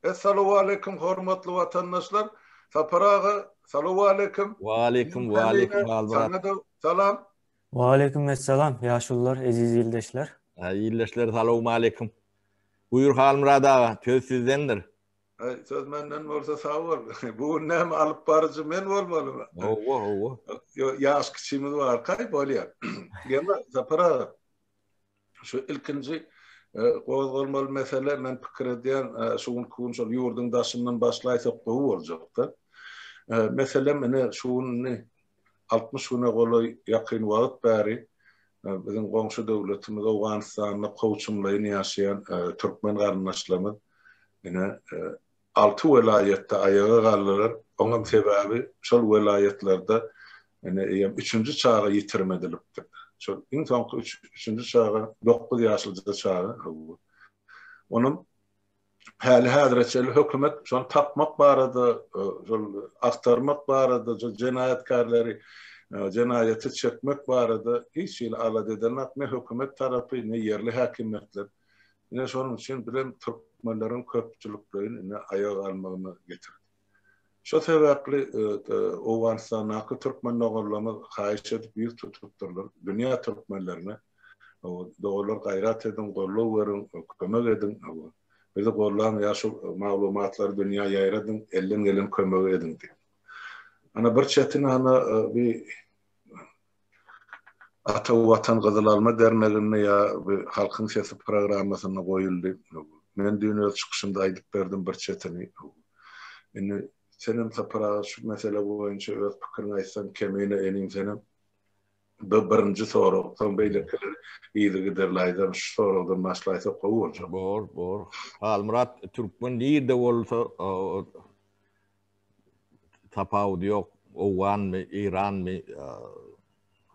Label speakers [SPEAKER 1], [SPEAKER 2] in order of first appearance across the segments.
[SPEAKER 1] Essalawaleýkim hormatly watandaşlar. Sapar aga, salawaleýkim.
[SPEAKER 2] Waleýkim, waleýkim Halmyrat.
[SPEAKER 1] Saňa-da salam.
[SPEAKER 3] Waleýkim essalam, ýaşulular, eziz ildeşler.
[SPEAKER 2] Ildeşler salowmaleýkim. Buýur Halmyrat aga, söz sizdendir.
[SPEAKER 1] Aý, söz menden bolsa sag bol. Bu gün näme alyp baryjy men bolmalymy?
[SPEAKER 2] Hawa, hawa.
[SPEAKER 1] Ýok, ýaş kiçimiz barkaý bolýar. Ýöne Sapar aga, Şu ilkinji gozgalmaly mesele, men pikir edýän, şu günki gün şol ýurduň daşyndan başlaýsak gowy boljakda. Meselem, ine, şu gün indi 60 güne golaý ýakyn wagt bäri biziň goňşy döwletimiz Owganystanda kowçumlaýyn ýaşaýan türkmen garyndaşlarymyz ine Alty welaýatda aýaga galdylar. Oňam sebäbi şol welaýatlarda ine eýýäm üçünji çaga ýitirim edilipdir. Şol iň soňky üç, üçünji çaga dokuz ýaşlyja çaga. Hawa. Onam häli-häzire çenli hökümet şony tapmak barada, şol agtarmak barada, şol jenaýatkärleri jenaýata çekmek barada hiç hili alada edenok ne hökümet tarapy, ne ýerli häkimiýetler. Ine şonuň üçin bizem türkmenleriň köpçülikleýin ine aýaga galmagyna getirdi. Şo sebäpli Owganystandaky türkmen doganlarymyz haýyş edip ýüz tutupdyrlar dünýä türkmenlerine, doganlar gaýrat ediň, goldaw beriň, kömek ediň, bizi gollaň ýa şu maglumatlary dünýä ýaýradyň, elden gelen kömegi ediň diýip. Ana bir çetin ana bir Ata Watan Gyzyl Alma derneginde ýa bu Halkyň sesi programmasynda goýuldy. Men düýn öz çykyşymda aýdyp berdim bir çetini. Indi senem Sapar aga şu mesele boýunça öz pikiriňi aýtsaň Kemine inim senem. Bu birinji sorag, soň beýlekileri yzygiderli aýdaryn. Şu soragdan başlaýsak gowy boljak.
[SPEAKER 2] Bor, bor. Halmyrat türkmen nirde bolsa Tapawudy ýok, owganmy, eýranmy,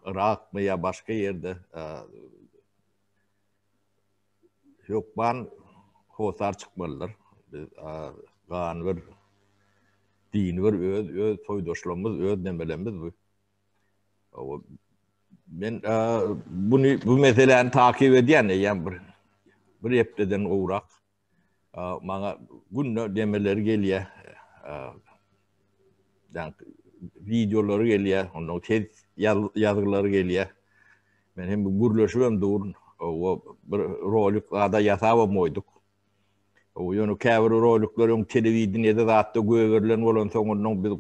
[SPEAKER 2] yrakmy ýa başga ýerde hökman hossar çykmalydyr. Biz gany bir, dini bir öz öz soýdaşlarymyz, öz nemelerimiz bu. Men buny bu meseläni takyp edýän eýýäm bir bir hepdeden gowrak. Maňa günde demeleri gelýär. Wideolary gelýär, ondan ses ýazgylary gelýär. Men hem gürleşip hem durun. O bir rolik zada ýasabam goýduk. O ýöne käbir rolikler öň telewideniýede zatda göberilen bolan soň ondan biz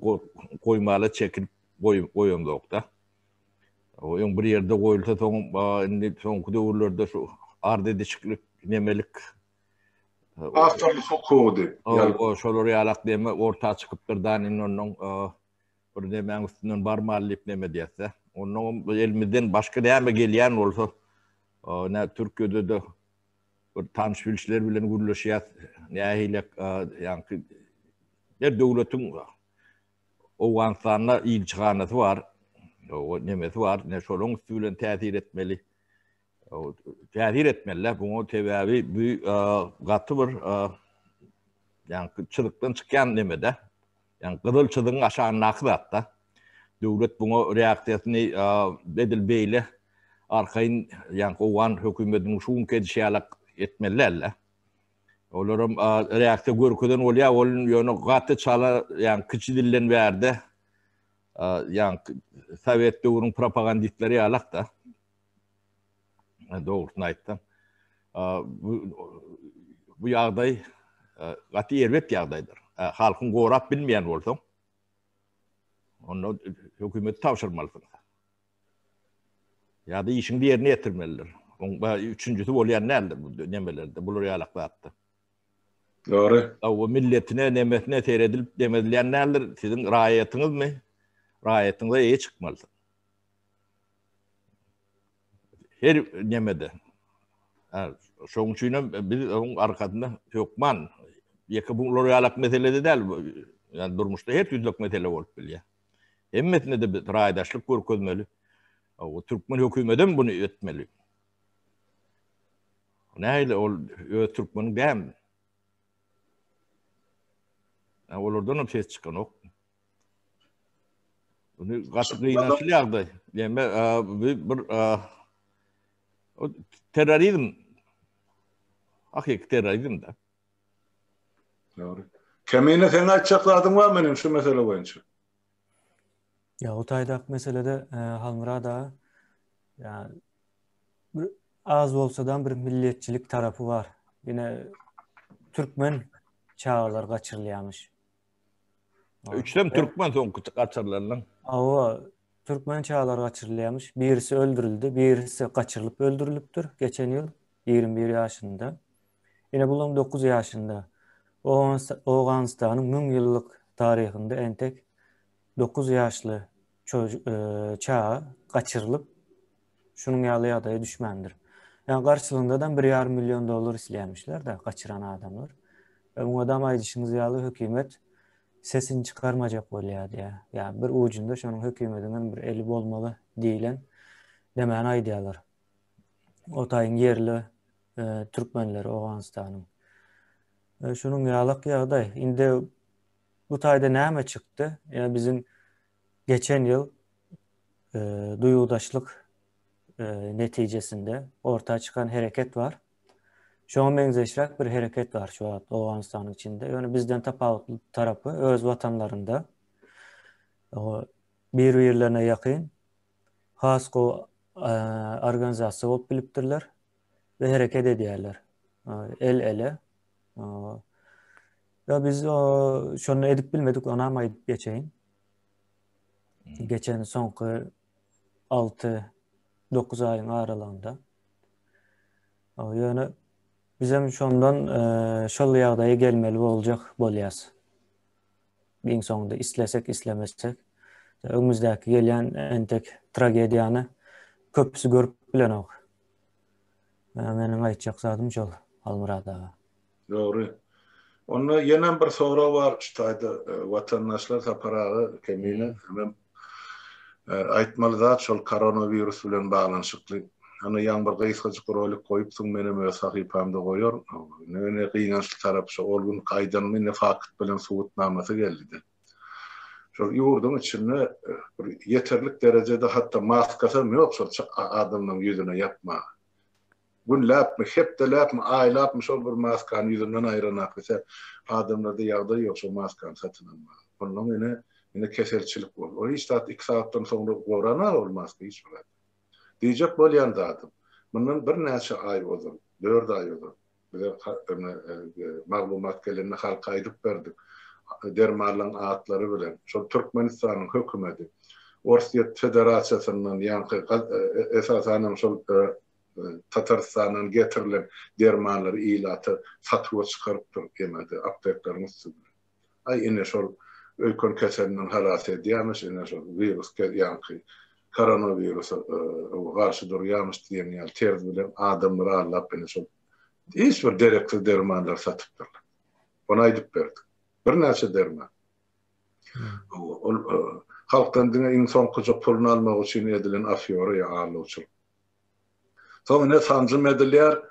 [SPEAKER 2] goýmala çekilip goýamzok-da. O öň bir ýerde goýulsa soň indi soňky döwürlerde şu arz edişiklik nemelik
[SPEAKER 1] awtorlyk hukugy diýip.
[SPEAKER 2] O şolar ýalak deme orta çykypdyr da indi ondan bir nemäň üstünden barmaly diýip neme diýse. Ondan elimizden başga näme gelýän bolsa nä Türkiýede-de bir tanyş bilişler bilen gürleşýäs. Nähili ýaňky her döwletiň Owganystanda ilçihanasy bar, o nemesi bar, ine şolaryň üsti bilen täsir etmeli. Täsir etmeli, buňa sebäbi bu gaty bir ýaňky çyzykdan çykýan nemede. Ýaňky gyzyl çyzygyň aşagyndaky zatda. Döwlet buňa reaksiýasyny edil beýle arkaýyn ýaňky owgan hökümetiniň şu günki edişi ýaly etmeli däldi. Olaram reaksiýa görkezen bolýar, ol ýöne gaty çala, ýagny kiçi dilden bärde, ýagny sowet döwrüň propagandistleri ýalak-da. Dogrusyny aýtsam, bu bu ýagdaý gaty erbet ýagdaýdyr. Halkyň gorap bilmeýän bolsaň, onda hökümeti tabşyrmalysyň. Ýa-da işiňi ýerine ýetirmelidir. Oň üçünjisi bolýan däldir bu nemelerde, bular ýalak zatda.
[SPEAKER 1] Dogry.
[SPEAKER 2] O milletine, nemesine seredilip demedilýän däldir. Siziň raýatyňyzmy? Raýatyňyza eýe çykmalysyň. Her nemede. Şoň üçin hem biz oň arkasynda hökman ýeke bular ýalak meselede däl. Ýani durmuşda her tüýslik mesele bolup bilýär. Hemmesine-de biz raýdaşlyk görkezmeli. O türkmen hökümetem buny etmeli. Nähili ol öz türkmeniň dämi? Olardan hem ses çykanok. Bunu gaty gynançly ýagdaý. Ýa bu bir terrorizm. Hakyky terrorizm da.
[SPEAKER 1] Dogry. Kemine seň aýtjak zadyň barmy inim şu mesele boýunça?
[SPEAKER 3] Ýa o taýdaky meselede e, Halmyrat aga ýa bir az bolsadam bir milliýetçilik tarapy bar. Ýene türkmen çagalar gaçyrylýarmyş.
[SPEAKER 2] Üçem türkmen soňky gaçyrylanlaň.
[SPEAKER 3] Hawa, türkmen çagalar gaçyrylýarmyş. Birisi öldürildi, birisi gaçyrylyp öldürilipdir geçen ýyl 21 ýaşynda. Ine bulam 9 ýaşynda. Owganystanyň 1000 ýyllyk taryhynda entek 9 ýaşly çaga gaçyrylyp şunuň ýaly ýagdaýa düşmändir. Ýa garşylygynda-da bir ýarym million dollar isleýärmişler-de gaçyran adamlar. E, muňadam aýdyşyňyz ýaly hökümet sesini çykarmajak bolýar diýýär. Ýa bir ujunda şonuň hökümetiň hem bir eli bolmaly diýlen demäni aýdýarlar. O taýyň ýerli e, türkmenleri Owganystanyň. E, şunuň ýalak ýagdaý. Indi bu taýda näme çykdy? Ýa biziň Geçen ýyl duýgudaşlyk netijesinde orta çykan hereket bar. Şoňa meňzeşräk bir hereket bar şu wagt Owganystanyň içinde. Ýöne bizden tapawutly tarapy öz watanlarynda bir-birlerine ýakyn has gowy organizasiýa bolup bilipdirler we hereket edýärler. El-ele. Ýa biz şony edip bilmedik, onam aýdyp geçeýin. Geçen soňky 6-9 aýyň aralygynda. Ýöne bizem şondan şol ýagdaýa gelmeli boljak bolýas. Iň soňunda islesek, islemesek öňümizdäki gelýän entek tragediýany köpüsi görüp bilenok. Meniň aýtjak zadym şol, Halmyrat aga.
[SPEAKER 1] Dogry. Onda ýenem bir sorag bar şu taýda watandaşlar Sapar aga Kemine hemem aýtmaly zat şol koronawirus bilen baglanyşykly. Hany ýaňy bir gysgajyk rolik goýupsyň menem öz sahypamda goýaryn. Ýöne gynançly tarapy şo ol günki aýdanymy indi fakt bilen subutnamasy geldide. Şol ýurduň içinde bir ýeterlik derejede hatda maskasam ýok şol adamlaryň ýüzüne ýapmaga. Günläpmi, hepdeläpmi, aýlapmy şol bir maskany ýüzünden aýranak ise, adamlarda ýagdaý ýok şol maskany satyn almaga. Onnoň ine, ine keselçilik bol. Ol hiç zat iki sagatdan soňra goranak ol maska hiç bir zat. Diýjek bolýan zadym, mundan birnäçe aý ozal, dört aý ozal, bize maglumat gelende halka aýdyp berdik, dermanlaryň atlary bilen, şol Türkmenistanyň hökümeti Orsýet Federasiýasyndan ýaňky esasanam şol Tatarystandan getirilen dermanlary ilata satuwa çykarypdyr emede aptekleriň üsti bilen. Aý ine şol öýken keselinden halas edýämiş, ine şol wirus ýaňky koronawirusa garşy durýamyş diýen ýaly terz bilen adamlary aldap ine şol hiç bir dereksiz dermanlary satypdyrlar. Ony aýdyp berdik. Birnäçe derman. Ol halkdan diňe iň soňkuja puluny almak üçin edilen afýora ýa aldawçylyk. Soň ine sanjym edilýär.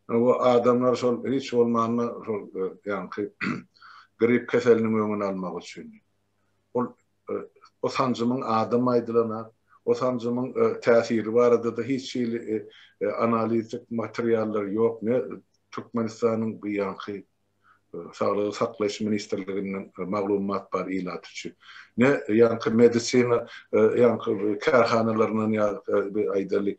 [SPEAKER 1] Bu adamlar şol hiç bolmanda şol ýaňky grip keseliniň öňüni almak üçin. Ol o sanjymyň adam aýdylana, o sanjymyň täsiri barada-da hiç hili analitik materiallar ýok. Ne Türkmenistanyň bu ýaňky Saglygy saklaýyş ministrliginden maglumat bar ilat üçin. Ne ýaňky medisina ýaňky kärhanalaryndan ýa aýdaly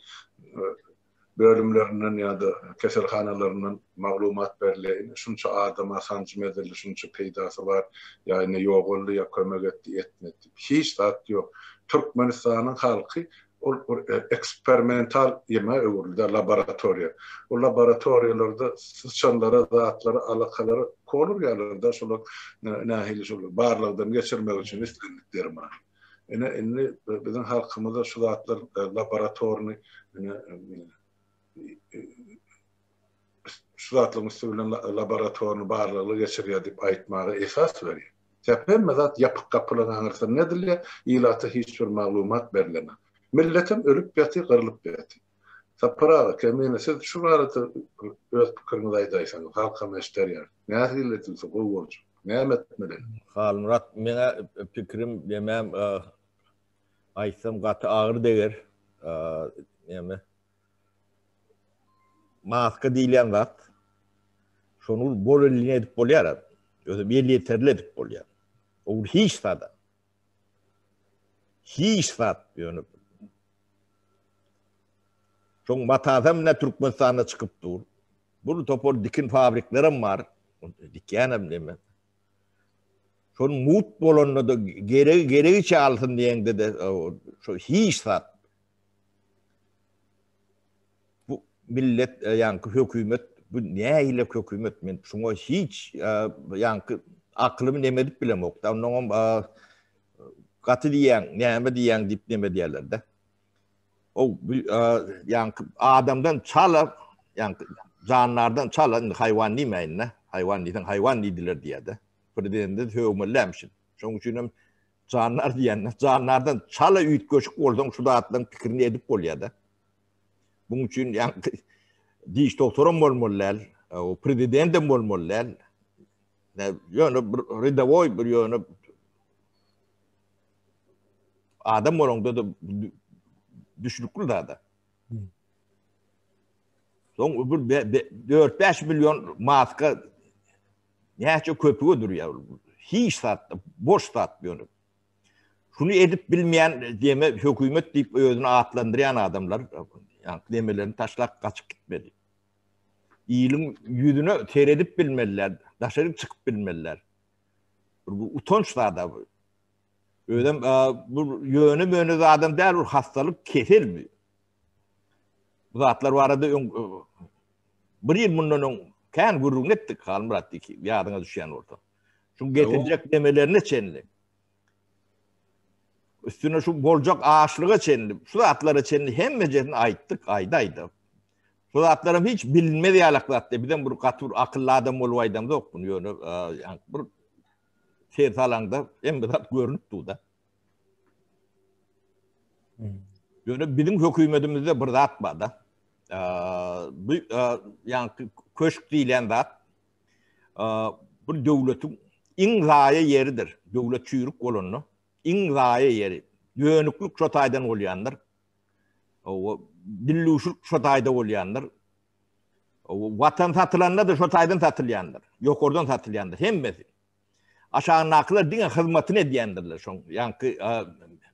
[SPEAKER 1] bölümlerinden ýa-da keselhanalaryndan maglumat berilýär. Ine şunça adama sanjym edildi, şunça peýdasy bar, ýa ine ýogaldy, ýa kömek etdi, etmedi diýip. Hiç zat ýok. Türkmenistanyň halky Ol bir eksperimental ýeme öwrüldi, laboratoriýa. O laboratoriýalarda syçanlara, zatlara, alakalara kol urýarlar-da, şolar nähili şol barlagdan geçirmek üçin islendik dermany. Ine, indi biziň halkymyzda şu zatlar laboratorny ine şu zatlaryň üsti bilen laboratorny barlaglar geçirýär diýip aýtmaga esas berýär. Sebäp hemme zat ýapyk gapylaryň aňyrsynda edilýär, ilata hiç bir maglumat berlenok. Milletem ölüp ýatyr, gyrlyp ýatyr. Sapar aga, Kemine siz şu barada öz pikiriňizi aýdaýsaňyz, halkam eşder ýaly. Nähili edilse gowy boljak? Näme etmeli?
[SPEAKER 2] Halmyrat, meňä pikirim nemem aýtsam gaty agyr deger. Neme? Maska diýilýän zat şony bol elini edip bolýar. Özem elýeterli edip bolýar. Ol hiç zada. Hiç zat ýöne. Şoň matasam ne Türkmenistanda çykyp dur. Bir topar dikin fabriklerem bar. Dikýänem neme. Şonuň mugt bolanda-da geregi geregiçe alsyn diýeňde-de şo hiç zat. Bu millet e, ýaňky hökümet bu nähili hökümet men şuňa hiç e, ýaňky akylymy neme edip bilemok da onnoňam e, gaty diýýäň näme diýýäň diýip neme diýerler-de. O ýaňky adamdan çala, ýaňky janlardan çala, indi haýwan diýmäýin-de, haýwan diýseň haýwan diýdiler diýýär-de. Prezidente sögmelilämişin. Şonuň üçin hem janlar diýende, janlardan çala üýtgeşik bolsaň şu zatlaryň pikirini edip bolýar-da. Buň üçin ýaňky diş doktoram bolmaly däl, o prezidentem bolmaly däl. Ýöne bir redowoý bir ýöne Adam bolaňda da düşnükli zada. Soň bir 4-5 milyon maska näçe köpüge durýar. Hiç zat, boş zat ýöne. Şuny edip bilmeýän deme hökümet diýip özüni atlandyrýan adamlar, ýa demelerini taşlap gaçyp gitmeli. Iliň ýüzüne seredip bilmeliler, daşary çykyp bilmeliler. Bu utanç zada bu. Özem bu ýöne möne zadam däl, bu hastalyk, kesel bu. Bu zatlar barada öň bir ýyl mundan öň kän gürrüň etdik Halmyrat diýip, ýadyňa düşýän bolsa. Şu getirjek demelerine çenli. Üstüne şu boljak açlyga çenli, şu zatlara çenli hemmejesini aýtdyk, aýda-aýda. Şu zatlaram hiç bilinmez ýalak zat diýip, bizem bir gaty bir akylly adam bolup aýdamzok bunu ýöne, bir ser salaňda hemme zat görünip dur-da. Ýöne biziň hökümetimizde bir zat bar-da. Bu ýaňky köşk diýlen zat bir döwletiň iň zaýa ýeridir. Döwlet çüýrük bolanda iň zaýa ýeri. Dönüklik şo taýdan bolýandyr. Owa, dilluşlyk şo taýda bolýandyr. Owa, watan satylanda-da şo taýdan satylýandyr. Ýokardan satylýandyr hemmesi. Aşagyndakylar diňe hyzmatyny edýändirler şoň. Ýaňky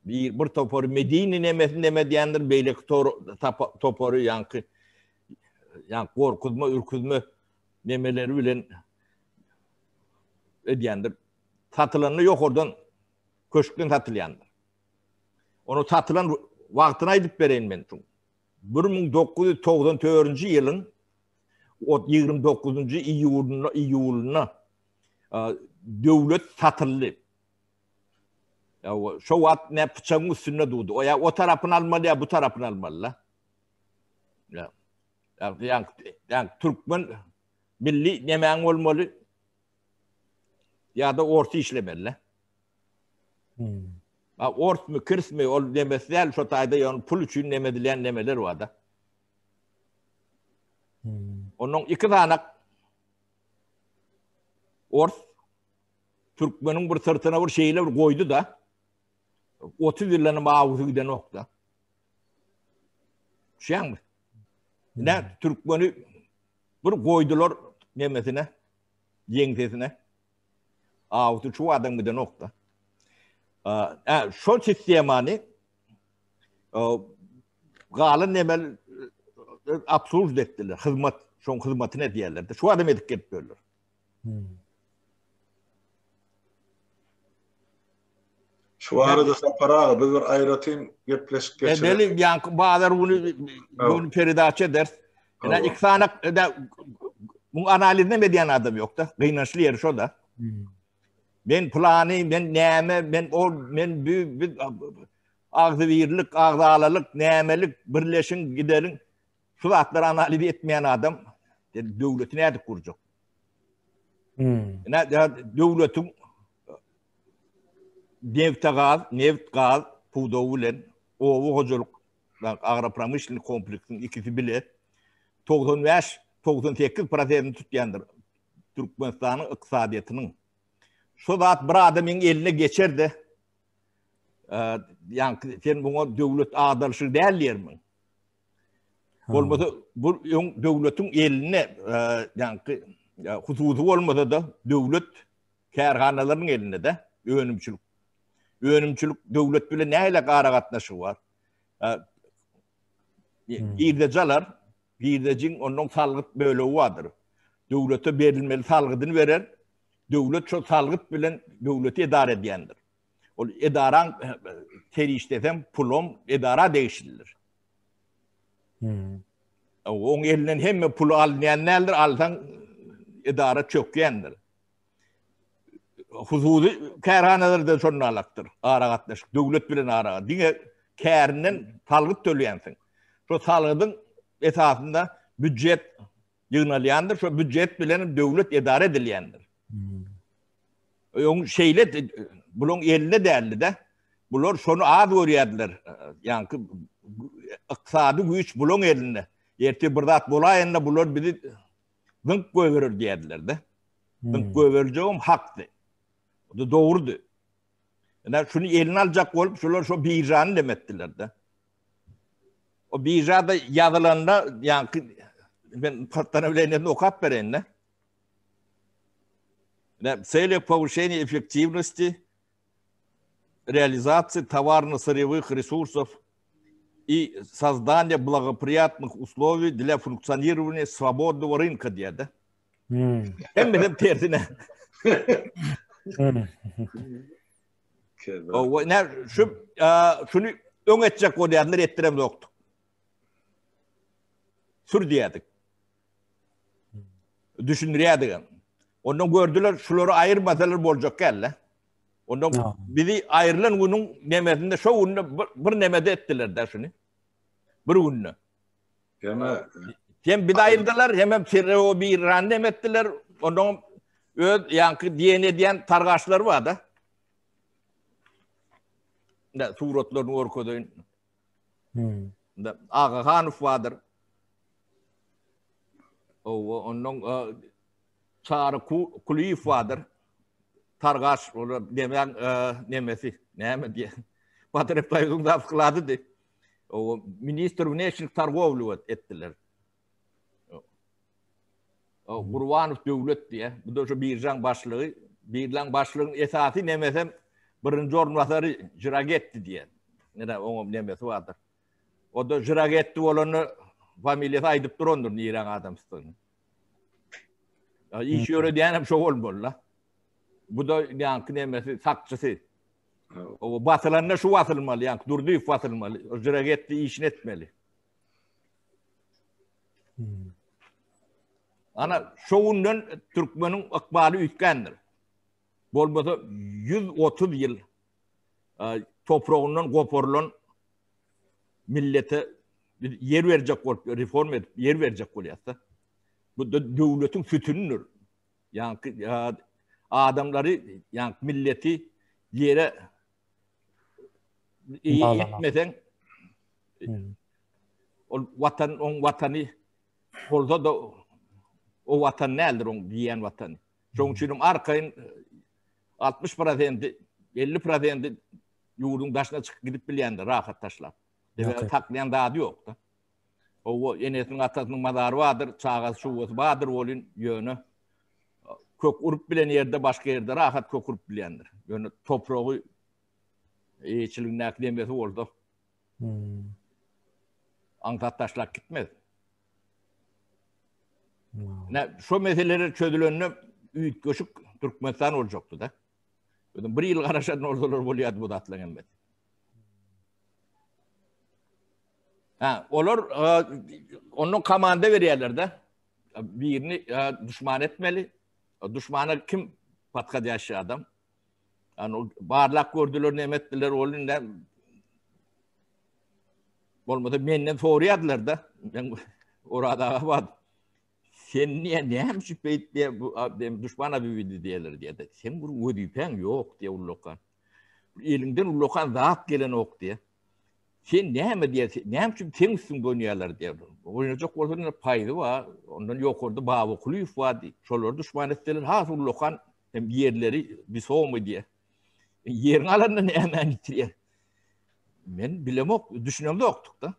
[SPEAKER 2] bir bir topary medeni nemesini neme edýändir, beýleki topary ýaňky ýaňky gorkuzma, ürküzme nemeleri bilen edýändir. Satylanda ýokardan köşkden satylýandyr. Onu satylan wagtyny aýdyp bereýin men şuň. 1994-nji ýylyň 29-njy iýulynda iýulynda döwlet satyldy. Ýa şo wagt ne pyçagyň üstünde durdy. O ýa o tarapyny almaly ýa bu tarapyny almaly la. Ýa ýa ýa türkmen milli nemäň bolmaly ýa-da orta işlemeli la. Hmm. Ha orsmy, kirsmi ol nemesi däl, şo taýda ýöne pul üçin neme edilýän nemeler bar-da. Hmm. Onuň iki sanak ors türkmeniň bir syrtyna bir şeýle bir goýdy da 30 ýyldan awusy gidenok da. Düşýäňmi? Ne hmm. türkmeni bir goýdular nemesine, ýeňsesine. Awusy şu adam gidenok-da. Ä, şol sistemany galan nemel absurd etdiler. Hyzmat, şoň hyzmatyny edýärler. Şu adam edip gelip ýörler. Hmm.
[SPEAKER 1] Şu barada Sapar aga biz bir aýratyn gepleşik
[SPEAKER 2] geçirelim. Edeli ýaňky bazar güni gün peredaça ederis. Ine iki sany bu analizini edýän adam ýok-da. Gynançly ýeri şo-da. Hmm. Men plany, men näme, men ol, men bu, biz agzybirlik, agzalalyk, nämelik, birleşiň, gideliň. Şu zatlary analiz etmeýän adam döwleti nädip gurjak? Hmm. Ine döwletiň nebte-gaz, neft-gaz pudagy bilen oba hojalyk agropromyşlennik kompleksiniň ikisi bile 95 98 prosentini tutýandyr Türkmenistanyň ykdysadyýetiniň. Şu zat bir adamyň eline geçer-de, ýaňky sen muňa döwlet agdaryşy däl diýermiň? Bolmasa bu öň döwletiň eline ýaňky hususy bolmasa-da döwlet. kärhanalaryň elinde-de önümçilik. Önümçilik döwlet bilen nähili aragatnaşygy bar? Girdeji alar, girdejiň ondan salgyt bölegi bardyr. Döwlete berilmeli salgydyny berer, döwlet şol salgyt bilen döwleti edara edýändir. Ol edaraň serişdesem, pulam edara degişlidir. Hmm. Oň elinden hemme puly alynýan däldir, alsaň edara çökýändir. Hususy kärhanalarda şonda alakdyr. Aragatnaşyk, döwlet bilen ara. Diňe kärinden salgyt töleýänsiň. Şo salgydyň esasynda býujet ýygnalýandyr, şo býujet bilen döwlet edara edilýändir. Hmm. Öň şeýle bulaň elinde däldi-de. Bular şony az görýärdiler. Ýaňky ykdysady güýç bulaň elinde. Ertir bir zat bolaýanda bular bizi zyňk goýberer diýerdiler-de. Zyňk hmm. goýberjegem hakdy. O da dogrudy. Ine şuny eline aljak bolup şular şo biržany demetdiler-de. O biržada ýazylanda ýaňky men postanowleniýesini okap bereýin-de. В целях повышения эффективности реализации товарно-сырьевых ресурсов и создания благоприятных условий для функционирования свободного рынка diýýär-de.
[SPEAKER 3] Hmm.
[SPEAKER 2] Hemmesem tersine. O ne şu şuny öň etjek bolýarlar etdirem ýokdy. Sür diýerdik. Düşündirýärdik. Ondan gördüler şulary aýyrmasalar boljak gälle. Ondan bizi aýrylan günüň nemesinde şo günde bir nemede etdiler da şuny. Bir günde.
[SPEAKER 1] Ýöne
[SPEAKER 2] hem bizi aýyrdylar, hem hem Serreo bir randem etdiler. Ondan öz ýaňky diýen edýän targaşlary bar da. Ne suratlaryny görkezeýin.
[SPEAKER 3] Hmm.
[SPEAKER 2] Agahanow bardyr. Owa, ondan e, Çary Kulyýew bardyr. Targaş, olar demäň e, nemesi, näme diýe. Potrebsoýuzyň zawskladydy. Owa, ministr wneşnik torgowli etdiler. Gurbanow Döwlet diýe. Bu da şu biržaň başlygy. Biržaň başlygyň esasy nemesem birinji orunbasary Žiragetti diýe. Ine oňam nemesi bardyr. O da Žiragetti bolanda familiýasy aýdyp durandyr niräň adamsydygyny. Iş ýöredýän hem şo bolmaly. Bu da ýaňky nemesi sakçysy. O basylanda şu basylmaly, ýaňky Durdyýew basylmaly. Žiragetti işini etmeli. Hmm. Ana şo günden türkmeniň ykbaly üýtgändir. Bolmasa 130 ýyl e, topragyndan goparylan millete biz ýer berjek bolup, reform edip ýer berjek bolýarys. Bu döwletiň sütünidir. Ýaňky e, adamlary, ýaňky milleti ýere etmeseň hmm. Ol watan, oň watany bolsa-da o watan däldir oň diýýän watany. Şoň üçin hem arkaýyn 60 prosenti, 50 prosenti ýurduň daşyna çykyp gidip bilýändir rahat taşlap. Sebäbi saklaýan zady ýok-da. Owa enesiniň atasynyň mazary bardyr, çagasy şuwasy bardyr welin ýöne kök urup bilen ýerde başga ýerde rahat kök urup bilýändir. Ýöne topragy eýeçiligindäki demesi bolsa
[SPEAKER 3] Hmm.
[SPEAKER 2] Aňsat taşlap gitmez. Ne şu meseleler çözülende üýtgeşik Türkmenistan boljakdy da. Özüm bir ýyl garaşan bolsalar bolýardy bu zatlaryň hemmesi. Ha, olar e, ondan komanda berýärler de. Birini e, düşman etmeli. Düşmana kim patgadýaşy adam? Yani o barlak gördüler, näme etdiler, ol indi bolmasa menden soraýardylar da. Men Oraz aga bar. Sen niye näme üçin beýt diýe bu dem düşman abibidi diýerler diýdi. Sen bir wezipäň ýok diýe ullakan. Eliňden ullakan zat gelenok diýe. Sen näme diýe, näme üçin seň üstüňde oýnaýarlar diýe. Oýnajak bolsa indi paýzy bar, ondan ýokarda Baba Kulyýew bar diýip. Şolary düşman etseler has ullakan Hem ýerleri wisomy diýe. Ýeriň alanda nämäni ýitirýär? Men bilemok, düşünemzokdyk da.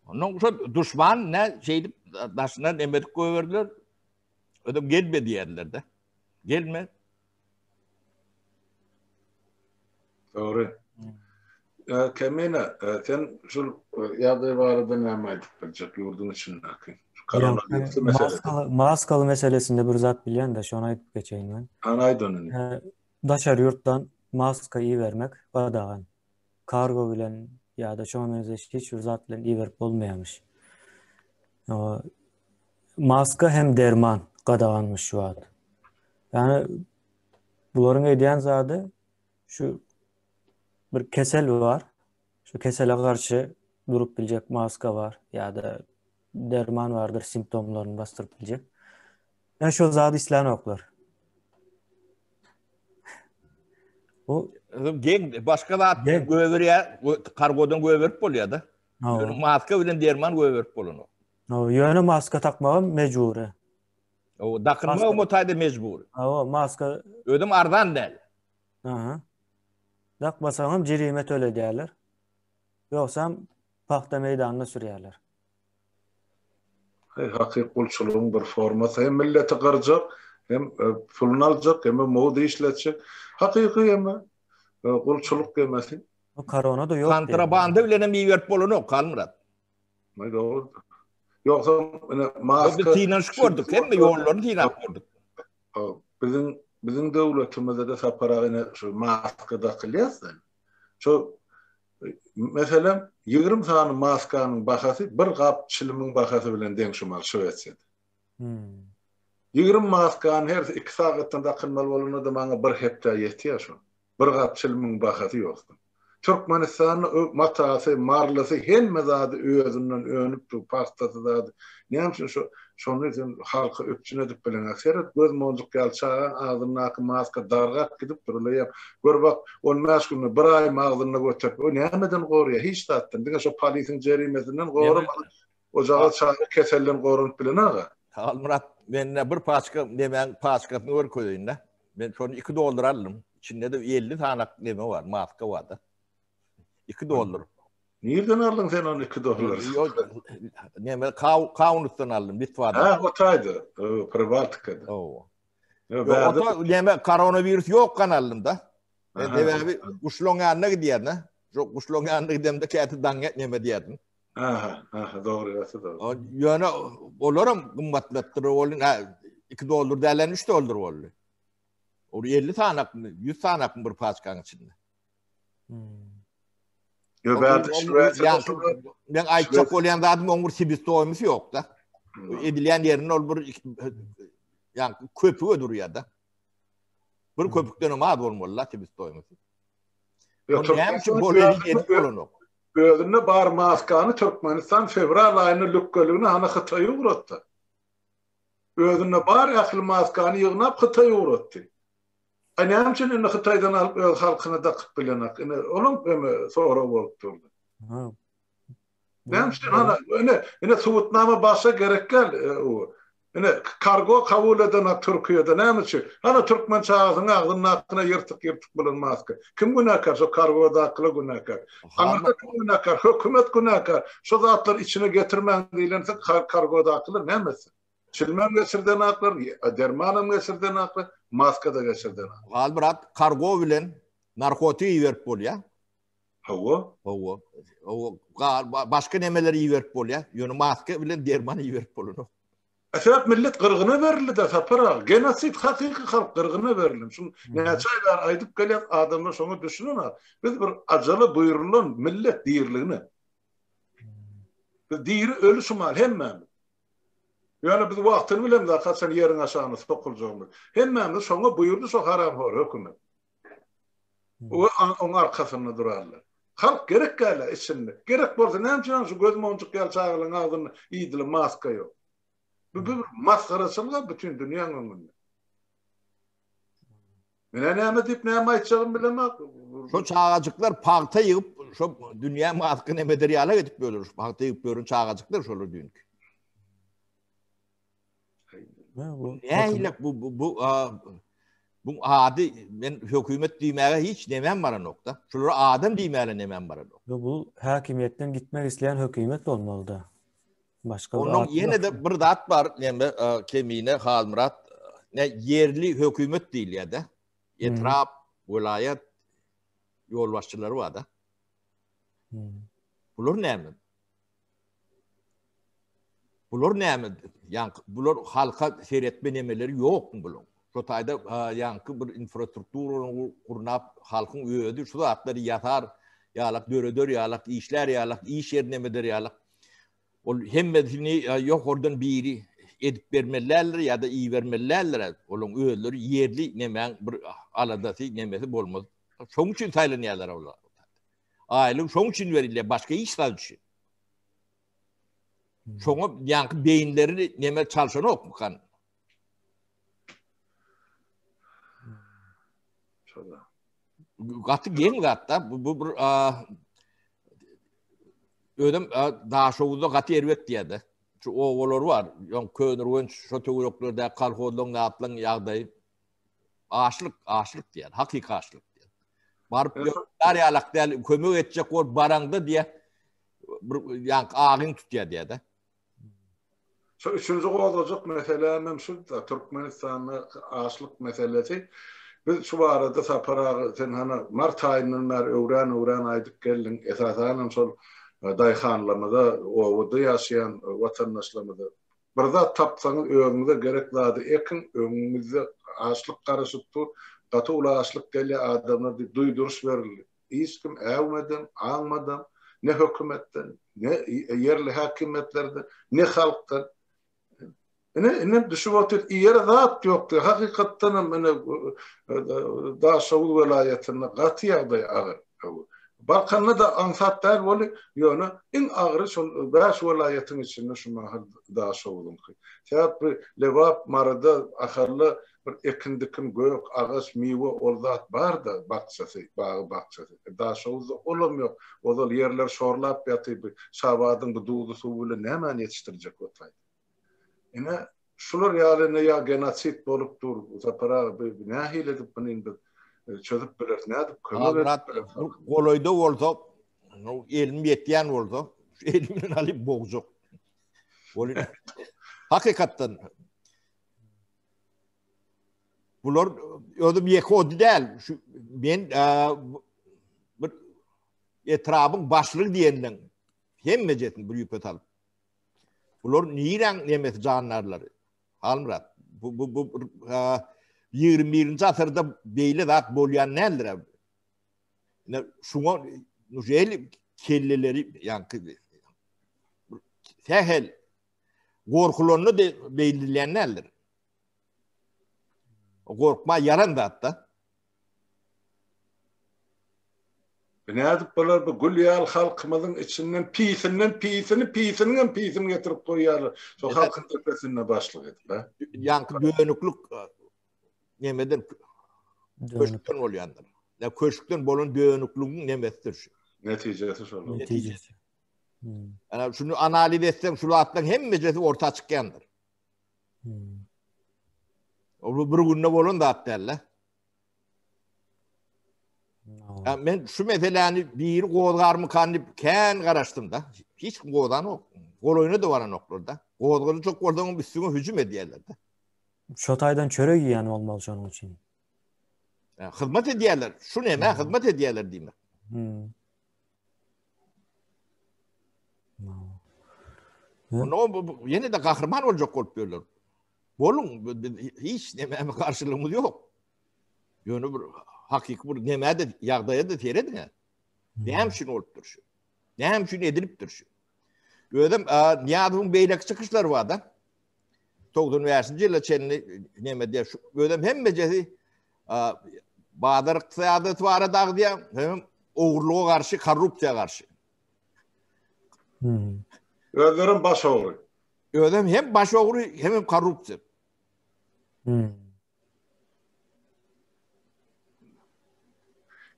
[SPEAKER 2] Ondan şo duşman ne şeýdip daşyndan emedik goýberdiler. Özüm gelme diýerler de. Gelme.
[SPEAKER 1] Dogry. Kemine, sen şul ýagdaý barada näme aýdyp biljek ýurduň içindäki? Koronavirus
[SPEAKER 3] meselesi. Maskaly meselesinde bir zat bilýän-de, şony aýdyp geçeýin men.
[SPEAKER 1] Hany aýt ony.
[SPEAKER 3] Daşary ýurtdan maska ibermek gadagan. Kargo bilen ýa-da şoňa meňzeş hiç bir zat bilen iberip bolmaýarmyş. Maska hem derman gadaganmyş şu wagt. Ýani bularyň edýän zady şu bir kesel bar. Şu kesele garşy durup biljek maska bar ýa-da derman bardyr simptomlaryny basdyryp biljek. Ýa şo zady islänoklar.
[SPEAKER 2] Bu geň başga zat göberýär, kargodan göberip bolýar-da. Ýöne maska bilen derman göberip bolanok.
[SPEAKER 3] Ýöne maska takmagam mejbury.
[SPEAKER 2] O dakynmagam o taýda mejbury.
[SPEAKER 3] Hawa, maska
[SPEAKER 2] özem arzan däl.
[SPEAKER 3] Aha. Dakmasaňam jerime töledýärler. Ýogsam pagta meýdanyna sürýärler.
[SPEAKER 1] Heý, hakyky gulçulygyň bir formasy. Hem milleti gyrjak, hem puluny aljak, hem mugt işletjek. Hakyky hem gulçulyk gemesi.
[SPEAKER 3] Bu korona-da ýok.
[SPEAKER 2] Kontrabanda bilen hem iberip bolanok, Halmyrat.
[SPEAKER 1] Aý dogry. Ýogsa ine maska
[SPEAKER 2] Biz synanyşyp gördük, hemme ýollaryny synap gördük.
[SPEAKER 1] Biziň biziň döwletimizde-de Sapar aga ine şu maska dakylýar-da. Şu meselem 20 sany maskanyň bahasy bir gap çilimiň bahasy bilen deň şu mal Şwesiýada.
[SPEAKER 3] Hmm.
[SPEAKER 1] 20 maskanyň hersi 2 sagatdan dakylmaly bolanda-da maňa bir hepdä ýetýär şo. Bir gap çilimiň bahasy ýokdy. Türkmenistanda matasy, marlysy hemme zady özünden önüp dur, pagtasy zady. Näme üçin şo şony sen halka üpjün edip bileňok? Seret göz monjuk ýaly çagaň agzyndaky maska dargap gidip dur uly ýa gör bak 15 günde bir aý agzynda göterip o nämeden gorýar? Hiç zatdan. Diňe şo polisiň jerimesinden goramaly. Ojaga çaga keselden goranyp bilenaga.
[SPEAKER 2] Halmyrat mende bir paçka nemäň paçkasyny görkezeýin-de. Men şony 2 dollar aldym. İçinde de 50 sanak neme bar, maska bar da. 2 dollar.
[SPEAKER 1] Nirden aldyň sen ony 2 dollar?
[SPEAKER 2] Ýok, neme Kaunusdan aldym, Litwada.
[SPEAKER 1] Ha, o taýda, Pribaltikada.
[SPEAKER 2] Owa. Ýok, o neme koronawirus ýok kan aldym da. Men sebäbi guşlaryň ýanyna gidýärdim. Şo guşlaryň ýanyna gidemde käte daň neme diýerdim.
[SPEAKER 1] Aha, aha, dogry, gaty dogry.
[SPEAKER 2] Ýöne olaram gymmatlatdyr, ol 2 dollar däl, 3 dollar boldy. Ol 50 sanakmy, 100 sanakmy bir paçkanyň içinde.
[SPEAKER 1] Hmm. Ýo, bärde Şwesiýada
[SPEAKER 2] Men aýtjak bolýan zadym oň bir sebestoýmysy ýok-da. Hmm. Edilýän ýerinde ol bir ýa köpüge durýar-da. Bir hmm. köpükden hem az bolmaly-da sebestoýmysy. Näme üçin bolýar edip bolanok?
[SPEAKER 1] Özünde bar maskany Türkmenistan fewral aýynda lükgeligine hany Hytaýa ugratdy. Özünde bar ähli maskany ýygnap Hytaýa ugratdy. A näme üçin indi Hytaýdan alyp öz halkyna dakyp bilenak? Ine olam öme sorag bolup durdy. Näme üçin hany ine ine subutnama başga gerek däl e, o. Ine kargo kabul edenak Türkiýede näme üçin? Hany türkmen çagasynyň agzyndakyna ýyrtyk ýyrtyk bolan maska. Kim günäkär? Şo kargodakylar günäkär. Aňyrda kim günäkär? Hökümet günäkär. Şo zatlary içine getirmäň diýlense kargodakylar näme etsin? Çilimem geçirdenaklar, dermanam geçirdenaklar, maska-da geçirdenaklar.
[SPEAKER 2] Halmyrat kargo bilen narkotik iberip bolýar.
[SPEAKER 1] Hawa.
[SPEAKER 2] Hawa. Hawa. Başga nemeleri iberip bolýar. Ýöne maska bilen derman iberip bolanok.
[SPEAKER 1] Sebäp millet gyrgyna berildi-de Sapar aga. Genosid hakyky halk gyrgyna berildi. Şuny näçe aý bäri aýdyp gelýäs, adamlar şoňa düşünenok. Biz bir ajala buýrulan millet diriligine. Biz diri öli şumal hemmämiz. Ýöne biz wagtyny bilemzok haçan ýeriň aşagyna sokuljagymyzy. Hemmämizi şoňa buýurdy şo haramhor hökümet. We oň arkasynda durarlar. Halk gerek gäle içinde. Gerek bolsa näme üçin şu göz monjuk ýaly çagalaryň agzynda iýdili maska ýok. Bu bir masgaraçylyk bütin dünýäň öňünde. Menä näme diýip näme aýtjagymy bilemok.
[SPEAKER 2] Şo çagajyklar pagta ýygyp şo dünýä maska neme eder ýaly edip ýörler. Şu pagta ýygyp ýören çagajyklar şolar düýnki. Nähili bu bu bu bu ady men hökümet diýmäge hiç nemem baranok-da. Şulara adam diýmäge nemem baranok.
[SPEAKER 3] Bu häkimiýetden gitmek isleýän hökümet bolmaly-da. Başga
[SPEAKER 2] Onuň ýene-de bir zat bar, neme Kemine Halmyrat. Ne ýerli hökümet diýilýär-de. Etrap, welaýat ýolbaşçylary bar-da. Bular näme? Bular näme? Ýaňky bular halka seretme nemeleri ýokmy bulaň? Şo taýda ýaňky bir infrastrukturany gurnap, halkyň özi şu zatlary ýasar ýalak, döreder ýalak, işlär ýalak, iş ýeri nemeder ýalak. Ol hemmesini ýokardan biri edip bermeli däldir ýa-da ibermeli däldir. Olaň özleri ýerli nemäň bir aladasy, nemesi bolmaz. Şoň üçin saýlanýarlar olar. Aýlyk şoň üçin berilýär, başga hiç zat üçin. Şoňa ýaňky beýinleri neme çalşanokmykan?
[SPEAKER 1] Şoda.
[SPEAKER 2] Gaty geň zat-da. Bu, bu bir özüm Daşoguzda gaty erbet diýýär-de. Şu obalar bar. Ýoň Köneürgenç şo töwereklerde kolhozlaryň zatlaryň ýagdaýy açlyk, açlyk diýýär. Hakyky açlyk diýýär. Baryp ýör ýalak däl, kömek etjek bolup baraňda diýýär. Bir ýaňky agyň tutýar diýýär-de.
[SPEAKER 1] Şu üçünji gozgajak meseläm hem şu-da, Türkmenistanda açlyk meselesi. Biz şu barada Sapar aga, sen hany mart aýyndan bäri öwran-öwran aýdyp geldiň, esasanam şol daýhanlarymyza, obada ýaşaýan watandaşlarymyza bir zat tapsaňyz özüňize gerek zady ekiň, öňüňizde açlyk garaşyp dur, gaty uly açlyk gelýär adamlar diýip duýduryş berildi. Hiç kim äwmedem, aňmadam, ne hökümetden, ne ýerli häkimiýetlerden, ne halkdan. Ine, indi düşüp otyr, iýere zat ýok diýýär. Hakykatdan hem ine Daşoguz welaýatynda gaty ýagdaý agyr. Balkanda-da aňsat däl boldy, ýöne iň agyry şol bäş welaýatyň içinde şu mahal Daşoguzyňky. Sebäp bu Lebap, Maryda, Ahalda Bir ekin-dikin, gök, agaç, miwe ol zat bar-da, bakjasy, bagy-bakjasy. Daşoguzda olam ýok. Ozal ýerler şorlap ýatyr, bu Şabadyň bu duzly suwy bilen nämäni ýetişdirjek o taýda. Ine, şular ýaly ine ýa genosid bolup dur, Sapar aga, bu nähili edip muny indi biz çözüp bileris, nädip kömek edip bileris?
[SPEAKER 2] Golaýda bolsa, elim ýetýän bolsa, şu elim bilen alyp bogjak. Hakykatdan. Bular özüm ýeke ody däl. Şu men bir etrabyn başlygy diýenden hemmejesini bir ýüpe salyp. Bular niräň nemesi jandarlary? Halmyrat, bu bu bu 21-nji asyrda beýle zat bolýan däldir. Ine şuňa nujeli kelleleri ýaňky sähel Gorkulanda de beýlilýän däldir. Gorkma ýalan zatda.
[SPEAKER 1] Nädip bular bu gül ýaly halkymyzyň içinden pisinden pisini, pisiniň hem pisini getirip goýýarlar. Şo halkyň depesinde başlyk edip, ha?
[SPEAKER 2] Ýaňky dönüklik nemeden köşkden bolýandyr. Ýa köşkden bolan dönükligiň nemesidir şu.
[SPEAKER 1] Netijesi şol.
[SPEAKER 3] Netijesi.
[SPEAKER 2] Ana şunu analiz etseň şu zatlaryň hemmesi orta çykýandyr.
[SPEAKER 3] Hmm.
[SPEAKER 2] O bir günde bolan zat däl-de. Ya men şu meseläni biri gozgarmykan diýip kän garaşdym da. Hiç kim gozanok. Golaýyna da baranoklar da. Gozgaly çok bolsaň üstüňe hüjüm edýärler de.
[SPEAKER 3] Şo taýdan çörek iýen bolmaly şonuň üçin.
[SPEAKER 2] Hyzmat edýärler. Şu näme hyzmat edýärler diýmek.
[SPEAKER 3] Hmm.
[SPEAKER 2] Onda ýene de gahryman boljak bolup ýörler. Boluň, hiç näme garşylygymyz ýok. Ýöne bir hakyky bir näme-de ýagdaýa-da serediň. Näme üçin bolupdyr şu? Näme üçin edilipdir şu? Özüm Nyýazowyň beýleki çykyşlary bar-da. 95-nji ýyla çenli näme diýär, şu özem hemmejesi bazar ykdysadyýeti barada agzýar, hem ogurlyga garşy, korrupsiýa garşy.
[SPEAKER 3] Hmm.
[SPEAKER 1] Özlerem baş ogry.
[SPEAKER 2] Özem hem baş ogry, hem hem korrupsiýa.
[SPEAKER 3] Hmm.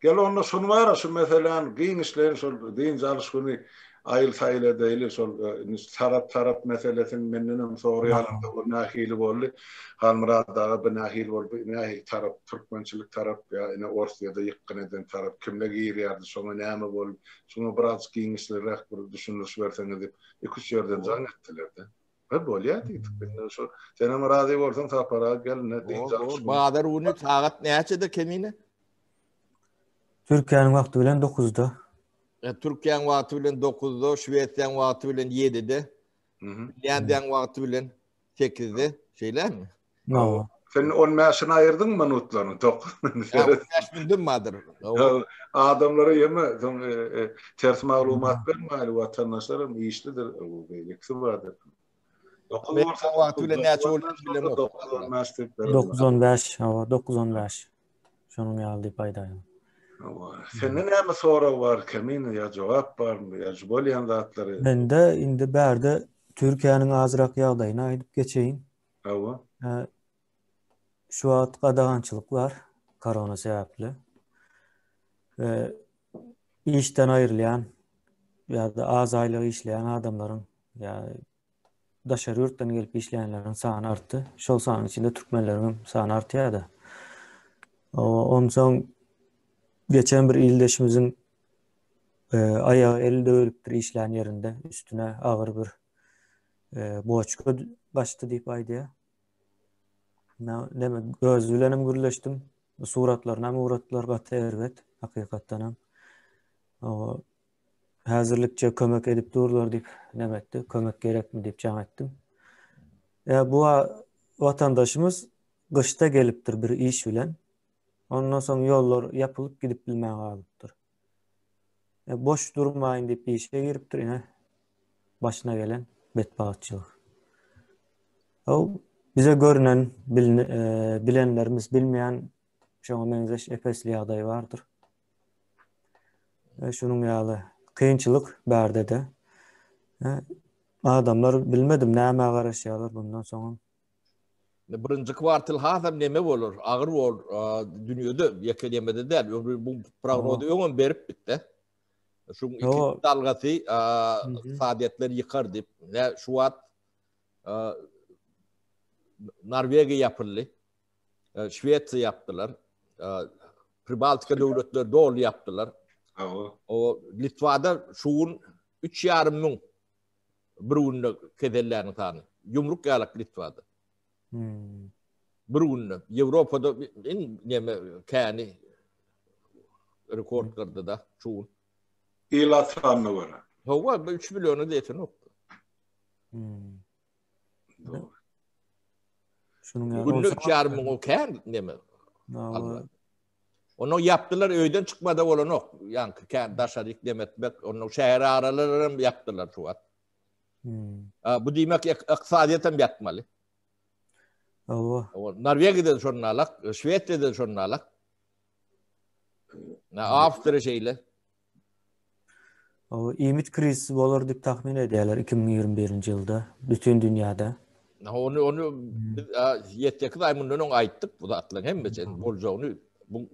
[SPEAKER 1] Gel onda şuny bara şu meseläni giňişleýin şol dynç alyş güni aýyl-saýyl edeýli şol indi tarap tarap meselesini mendenem soraýarlar bu nähili boldy Halmyrat aga bu nähili boldy bu nähili tarap türkmençilik tarap ýa ine Orsýede ýykgyn eden tarap kimler girýärdi şoňa näme boldy şuňa birazjyk giňişliräk bir düşündiriş berseňiz diýip iki-üç ýerden jaň etdiler-de. He bolýar diýdik. Indi şu senem razy bolsaň Sapar aga gel ine dynç alyş.
[SPEAKER 2] Bazar güni sagat näçede Kemine?
[SPEAKER 3] Türkiýäniň wagty bilen 9-da.
[SPEAKER 2] E, Türkiýäniň wagty bilen 9-da, Şwesiýanyň wagty bilen 7-de. Finlýandiýanyň wagty bilen 8-de, şeýlemi?
[SPEAKER 1] Hawa. Sen 15-ini aýyrdyň minutlaryny, 9
[SPEAKER 2] minut. 15 minutym bardyr.
[SPEAKER 1] Adamlara ýeme, soň e, e, ters maglumat bermäli, watandaşlar hem işlidir, beýlekisi bardyr.
[SPEAKER 2] 9 bolsa wagty bilen näçe bolýar bilemok.
[SPEAKER 1] 9-15
[SPEAKER 3] diýip 9-15, hawa, 9-15. Şonuň ýaly diýip aýdaýyn.
[SPEAKER 1] Hawa. Sende näme sorag bar, Kemine, ýa jogap barmy, ýa şu bolýan zatlary?
[SPEAKER 3] Mende indi bärde Türkiýäniň azrak ýagdaýyny aýdyp geçeýin.
[SPEAKER 1] Hawa.
[SPEAKER 3] Şu wagt gadagançylyk bar korona sebäpli. We işden aýrylýan ýa-da az aýlyk işleýän adamlaryň ýa daşary ýurtdan gelip işleýänleriň sany artdy. Şol sanyň içinde türkmenleriň hem sany artýar-da. Onsoň geçen bir ildeşimiziň e, aýagy eli döwülipdir işlän ýerinde, üstüne agyr bir e, boçka gaçdy diýip aýdýar. Näme özi bilen hem gürleşdim. Suratlaryny hem ugratdylar gaty erbet hakykatdan hem. Häzirlikçe kömek edip durlar diýip näme etdi? Kömek gerekmi diýip jaň etdim. Ýa bu watandaşymyz gyşda gelipdir bir iş bilen. Ondan soň ýollar ýapylyp gidip bilmän galypdyr. E, boş durmaýyn diýip işe giripdir ine başyna gelen betbagtçylyk. O bize görünen e, bilenlerimiz bilmeýän şoňa meňzeş epesli ýagdaý bardyr. E, şunuň ýaly kynçylyk bärde-de. E, adamlar bilmedim nämä garaşýarlar bundan soňam.
[SPEAKER 2] Birinji kwartal hasam neme bolar, agyr bol, dünýede ýeke nemede däl. Bu prognozy öňem berip bitdi. Şu ikinji dalgasy ykdysadyýetleri ýykar diýip. Ne şu wagt Norwegiýa ýapyldy. Şwesiýa ýapdylar. Pribaltika döwletleri doly ýapdylar. O Litwada şu gün 3,5 müň Bir günde keselläniň sany. Ýumruk ýalak Litwada.
[SPEAKER 3] Hmm.
[SPEAKER 2] Bir günde. Ýewropada iň neme käni rekord kyrdy da şu gün.
[SPEAKER 1] Ilat sanyna görä.
[SPEAKER 2] Hawa, 3 milliona ýetenok.
[SPEAKER 3] Hmm.
[SPEAKER 1] Doğru.
[SPEAKER 3] Şunuň ýaly.
[SPEAKER 2] Günde 3,5 müň o kän neme. Onu ýapdylar, öýden çykmada bolanok. Ýaňky kän daşaryk demetmek, onu şäher aralary hem ýapdylar şu wagt.
[SPEAKER 3] Hmm.
[SPEAKER 2] Bu diýmek ykdysadyýet hem ýatmaly.
[SPEAKER 3] Hawa.
[SPEAKER 2] Norwegiýada şonun alak, Şwesiýada şonun alak. Na Awstriýa şeýle.
[SPEAKER 3] O iýmit krizisi bolar diýip tahmyn edýärler 2021-nji ýylda bütin dünýäde.
[SPEAKER 2] Ony ony biz 7-8 aý mundan öň aýtdyk bu zatlaryň hemmesiniň boljagyny. Bu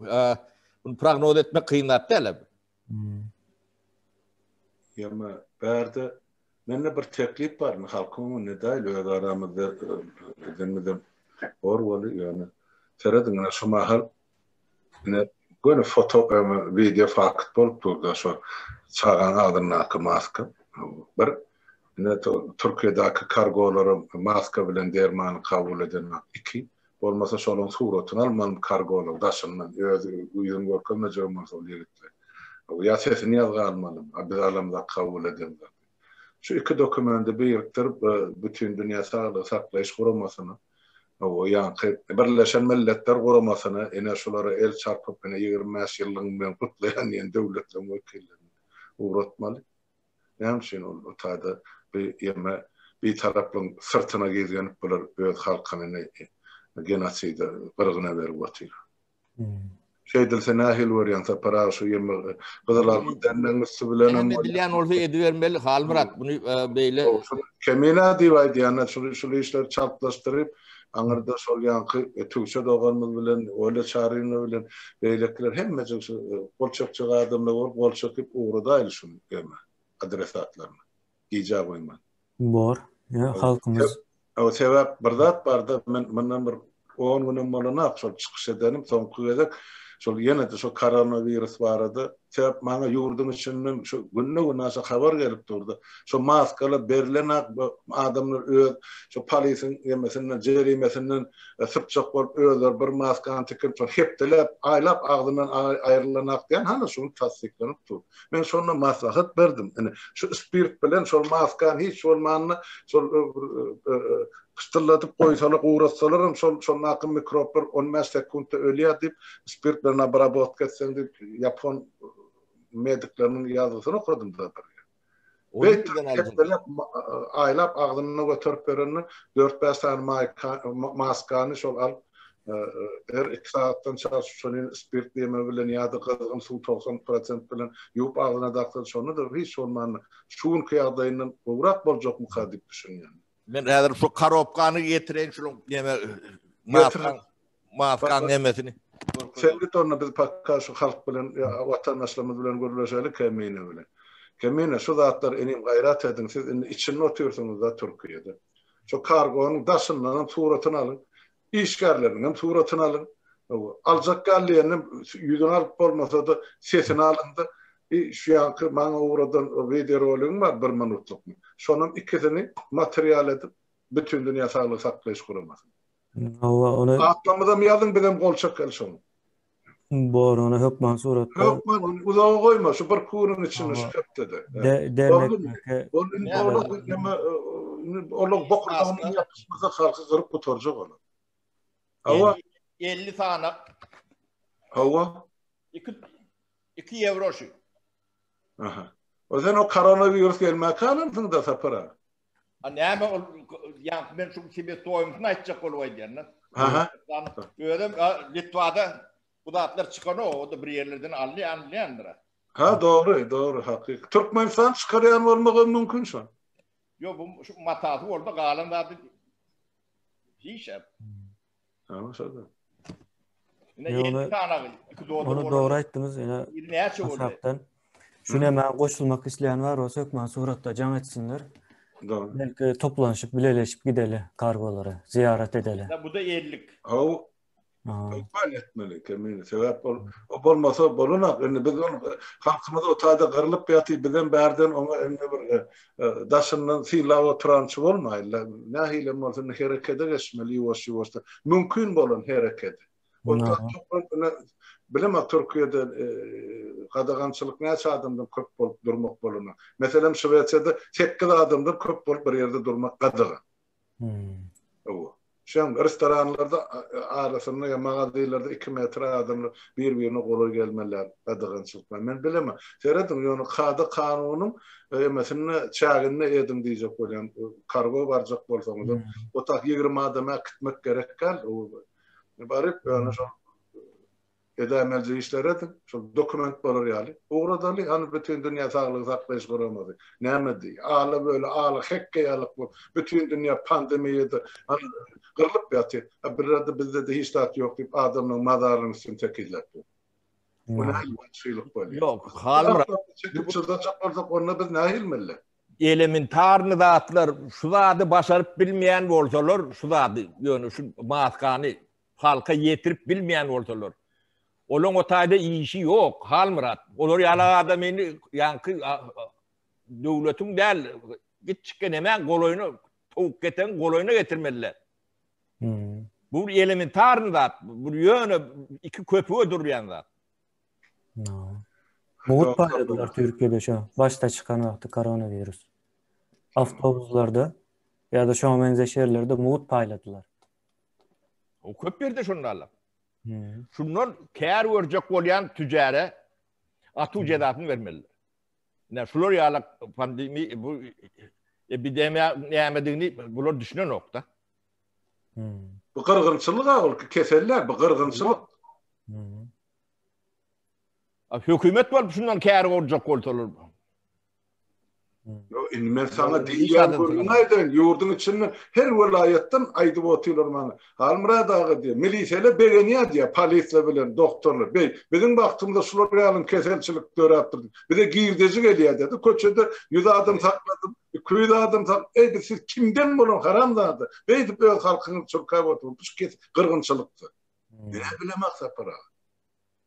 [SPEAKER 2] bunu prognoz etmek kyn zat däl.
[SPEAKER 1] Ýa bärde mende bir teklip bar, halkyň öňünde däl, öz aramyzda edenimizem bor boldy, ýöne serediň, şu mahal Ine, göni foto, wideo fakt bolup durda şo çagaň agzyndaky maska. Bir, ine Türkiýedäki kargolara maska bilen dermany kabul eden iki, bolmasa şolaň suratyny almalymy kargolaň daşyndan, öz ýüzüni görkezmejegem bolsa ol ýigitler. Ýa sesini ýazga almalymy, a biz alamzak kabul edemzok. Şu iki dokumenti birikdirip, Bütindünýä Saglygy Saklaýyş Guramasyna, o ýaňky Birleşen Milletler Guramasyna, ine şulara el çarpyp, ine 25 ýyllygyň bilen gutlaýan diýen döwletleriň wekillerine ugratmaly. Näme üçin ol o taýda bir ýeme bitaraplygyň syrtyna gizlenip bular öz halkyny genoside, gyrgyna berip otyr. Şeýdilse nähili görýäň Sapar aga şu ýeme Gyzylarbat dändäň üsti bilenem
[SPEAKER 2] Näme edilýän bolsa edibermeli Halmyrat muny beýle
[SPEAKER 1] Kemine diýip aýdýan şul şul işleri çaltlaşdyryp aňyrda şol ýaňky Tüwçe doganymyz bilen Olýa Çaryýewna bilen beýlekiler hemmejik şu gol çekjek adamlar bolup gol çekip ugradaýly şuny ýeme adresatlaryna gijä goýman.
[SPEAKER 3] Bor. Ýa halkymyz.
[SPEAKER 1] O sebäp bir zat barda men mundan bir 10 günem bolanok şol çykyş edenim soňky gezek. Şol ýene-de şo koronawirus barada, sebäp maňa ýurduň içinden şu günde-günaşa habar gelip durdy. Şo maskalar berilenak, adamlar öz şo polisiň nemesinden, jerimesinden sypjak bolup özleri bir maskany tikip, şol hepdeläp, aýlap agzyndan aýrylanak diýen hany şu gün tassyklanyp dur. Men şonda maslahat berdim. Ine, şu spirt bilen şol maskany hiç bolmanda şol Pyşdylladyp goýsalar, guratsalar hem şol şondaky mikroblar 15 sekuntda ölýär diýip, spirt bilen obrabotka etseň diýip, ýapon medikleriniň ýazgysyny okadym da bir. Hepdeläp, aýlap agzynda göterip berende 4-5 sany maskany şol alyp, her 2 sagatdan çalşyp şony spirt diýme bilen ýa-da gyzgyn suw 90% bilen ýuwup agzyna daksa şonda-da hiç bolmanda şu günki ýagdaýyndan gowrak boljakmyka diýip düşünýän.
[SPEAKER 2] Men häzir şu korobkany getireýin şunuň neme maskaň maskaň nemesini.
[SPEAKER 1] Sen git onda biz paka şu halk bilen watandaşlarymyz bilen gürleşeli Kemine bilen. Kemine şu zatlar inim gaýrat ediň siz indi içinde otyrsyňyzda Türkiýede. Şu kargonyň daşyndan hem suratyny alyň. Işgärleriniň hem suratyny alyň. Aljak gal diýenden ýüzüni alyp bolmasa-da sesini alyň-da i şu ýanky maňa ugradan wideoroligiň bar bir minutlykmy. Şonuň ikisini material edip Bütindünýä Saglygy Saklaýyş Guramasyna.
[SPEAKER 3] Hawa ony.
[SPEAKER 1] Atlarymyzam ýazyň bizem gol çekeli şoňa.
[SPEAKER 3] Bor ony hökman suratda.
[SPEAKER 1] Hökman ony uzaga goýma şu bir günüň içinde şu hepdede.
[SPEAKER 3] Dernekde.
[SPEAKER 1] Ol indi olar näme olar bokurdagyna ýapyşmasa halky gyryp gutarjak olar.
[SPEAKER 2] Hawa. 50 sany.
[SPEAKER 1] Hawa.
[SPEAKER 2] 2 2 ýewro şu.
[SPEAKER 1] Aha. O sen o koronawirus gelmäkä alansyň da Sapar aga.
[SPEAKER 2] A näme ol ýaňky men şu sebestoýumsyny aýtjak bolup aýdýan-da.
[SPEAKER 1] Aha.
[SPEAKER 2] Özem Litwada bu zatlar çykanok, o-da bir ýerlerden alynýan, alynýandyr.
[SPEAKER 1] Ha, dogry, dogry, hakyky. Türkmenistan çykarýan bolmagy hem mümkin şo.
[SPEAKER 2] Ýok, bu şu matasy boldy, galan zady hiç.
[SPEAKER 1] Ha, şo-da.
[SPEAKER 2] Ine 50 sanagy, 2 dollar.
[SPEAKER 3] Ony dogry aýtdyňyz, ine.
[SPEAKER 2] Näçe boldy?
[SPEAKER 3] Hasapdan. Şu näme goşulmak isleýän bar bolsa hökman suratda jaň etsinler.
[SPEAKER 1] Dogry.
[SPEAKER 3] Belki toplanyşyp, bileleşip gideli kargolara, zyýarat edeli.
[SPEAKER 2] Bu da 50.
[SPEAKER 1] Haw. Hökman etmeli kemini. Sebäp ol o bolmasa bolanak. Indi biz ol halkymyz o taýda gyrlyp ýatyr, bizem bärden oňa indi bir e, e, daşyndan synlap oturançy bolmaýly. Nähilem bolsa indi herekede geçmeli ýuwaş-ýuwaşdan. Mümkin bolan herekedi. Onda bilemok Türkiýede e, gadagançylyk näçe adamdan köp bolup durmak bolana. Meselem Şwesiýada 8 adamdan köp bolup bir ýerde durmak gadagan.
[SPEAKER 3] Hmm.
[SPEAKER 1] Hawa. Şem restoranlarda arasynda ýa magazinlerde 2 metr adamlar bir-birine golaý gelmeliler gadagançylyk bilen. Men bilemok. Serediň, ýöne kada kanunyň emesinde çäginde ediň diýjek bolýan. Kargo barjak bolsaňyz, hmm. o tak 20 adam äkitmek gerek däl. Baryp, ýöne şol edämelje işler ediň, şol dokument bolar ýaly. Ugradaly, hany Bütindünýä Saglygy Saklaýyş Guramasy näme diýýär? Ala böle, ala hekge ýalyk bolup, bütin dünýä pandemiýada hany gyrlyp ýatyr. A birerde bizde-de hiç zat ýok diýip, adamlaryň mazarynyň üstüni tekizläp ýör. Bu nähili wagşylyk bolýar?
[SPEAKER 2] Ýok, Halmyrat.
[SPEAKER 1] Çekip çyzajak bolsak, onda biz nähili millet?
[SPEAKER 2] Elementarny zatlar, şu zady başaryp bilmeýän bolsalar, şu zady, ýöne şu maskany halka ýetirip bilmeýän bolsalar, olaň o taýda işi ýok, Halmyrat. Olar ýaly adamyny ýaňky döwletiň däl, gitjikge nemäň golaýyna, towuk getegiň golaýyna getirmeliler. Bu bir elementarny zat, bu ýöne iki köpüge durýan zat.
[SPEAKER 3] Mugt paýladylar Türkiýede şo başda çykan wagty koronawirus. Awtobuslarda ýa-da şoňa meňzeş ýerlerde mugt paýladylar.
[SPEAKER 2] O köp ýerde şonda Allah. Şundan kär görjek bolýan tüjäre atuw jezasyny bermelidir. Ine şular ýaly pandemiýa bu epidemiýa nämedigini bular düşünenok-da.
[SPEAKER 1] Bu gyrgynçylyk a ol kesel däl, bu gyrgynçylyk.
[SPEAKER 2] A hökümet bolup şundan kär görjek bolsalar.
[SPEAKER 1] Yo, indi men saňa diýýän gürrüňi aýdaýyn, ýurduň içinde her welaýatdan aýdyp otyrlar maňa. Halmyrat aga diýýär, milisiýalar begenýär diýýär, polisiýa bilen doktorlar. Beý, biziň bagtymyza şular ýaly keselçilik döräpdir. Bize girdeji gelýär diýdi. Köçede 100 adam sakladym, 200 adam sak, eý biz siz kimden bolan haramzada? Beýdip öz halkyňyzy çürkäp otyr. Bu şu kes gyrgynçylykdy. Näme bilemok Sapar aga.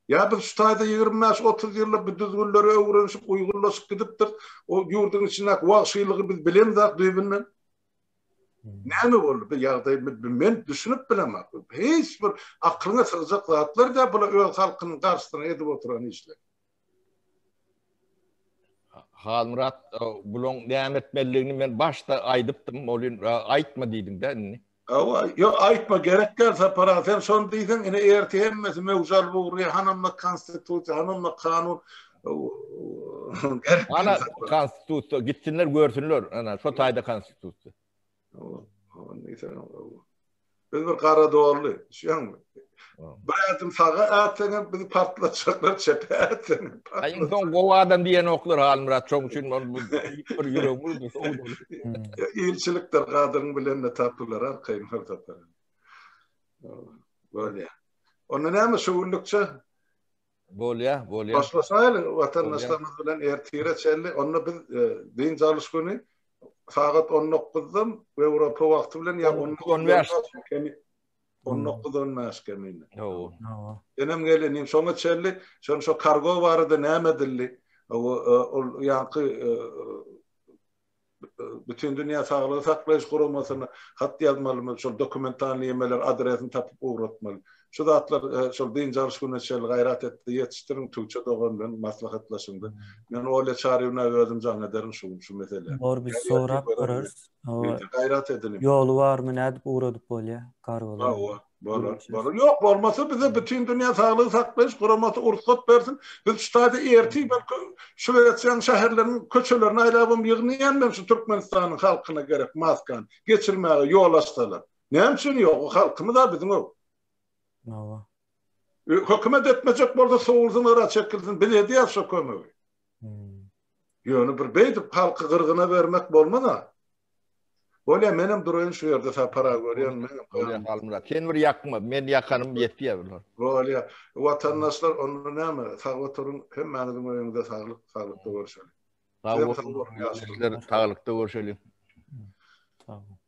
[SPEAKER 1] Ýa biz şu taýda 25-30 ýyllap bu düzgünlere öwrenişip, uýgunlaşyp gidipdir. O ýurduň içindäki wagşylygy biz bilemzok düýbünden. Näme boldy bu ýagdaý men düşünip bilemok. Hiç bir aklyňa sygjak zatlar däl bular öz halkynyň garşysyna edip oturan işler.
[SPEAKER 2] Halmyrat bulaň näme etmelidigini men başda aýdypdym, ol aýtma diýdiň-dä indi.
[SPEAKER 1] Hawa, ýok aýtma gerek däl Sapar aga, sen şony diýseň ine ertir hemmesi möwç alyp ugraýar, hanam-da konstitusiýa, hanam-da kanun.
[SPEAKER 2] Gerek Ana konstitusiýa gitsinler görsünler, ana şo taýda konstitusiýa.
[SPEAKER 1] Hawa, hawa diýseň, hawa. Biz bir gara dolly, düşýäňmi? Bir ädim saga ätseňem bizi partlatjaklar, çepe ätseňem
[SPEAKER 2] Aý iň soň gowy adam diýenoklar Halmyrat, şoň üçin ol bu bir ýüregimiz
[SPEAKER 1] sowudy. Ilçilikdir, gadyryň bilenine tapylar arkaýyn ol tapar. Bolýar. Onda näme şu günlükçe?
[SPEAKER 2] Bolýar, bolýar.
[SPEAKER 1] Hoşlaşaýlyň watandaşlarymyz bilen ertire çenli. Onda biz dynç alyş güni sagat 19-dan Ýewropa wagty bilen ýa 19-15 19-15 kemine.
[SPEAKER 2] Hawa.
[SPEAKER 1] Senem gel inim şoňa çenli şon şo kargo barada näme edildi? Ol ýaňky Bütindünýä saglygy saklaýyş guramasyna hat ýazmalymy, şol dokumentalnyý ýemeler adresini tapyp ugratmaly. Şu zatlar şol dynç alyş gününe çenli gaýrat etde ýetişdiriň, Tüwçe dogan bilen maslahatlaşyňda. Men Olýa Çaryýewna özüm jaň ederin şu gün şu meselä.
[SPEAKER 3] Bor biz sorap göreris.
[SPEAKER 1] Gaýrat ediniň.
[SPEAKER 3] Ýoly barmy nädip ugradyp bolýa
[SPEAKER 1] kargolary. Hawa. Bolar, bolar. Ýok, bolmasa bize Bütindünýä saglygy saklaýyş guramasy rugsat bersin. Biz şu taýda ertir belki Şwesiýanyň şäherleriniň köçelerini aýlabam ýygnaýan men şu Türkmenistanyň halkyna gerek maskany geçirmäge ýol açsalar. Näme üçin ýok? O halkymyz-a biziň o.
[SPEAKER 3] Hawa.
[SPEAKER 1] Hökümet etmejek bolsa sowulsyn, gyra çekilsin. Biz edýäs şo kömegi. Ýöne bir beýdip halky gyrgyna bermek bolmaz-a. Bolýa menem duraýyn şu ýerde Sapar aga görýän menem.
[SPEAKER 2] Bolýa Halmyrat sen bir ýakma men ýakanym ýetýä bular.
[SPEAKER 1] Bolýa watandaşlar onda näme sag oturyň hemmäňiziň öýüňize saglyk saglykda görşeliň.
[SPEAKER 2] Sag boluň ýaşlar saglykda görşeliň.
[SPEAKER 3] Sag boluň.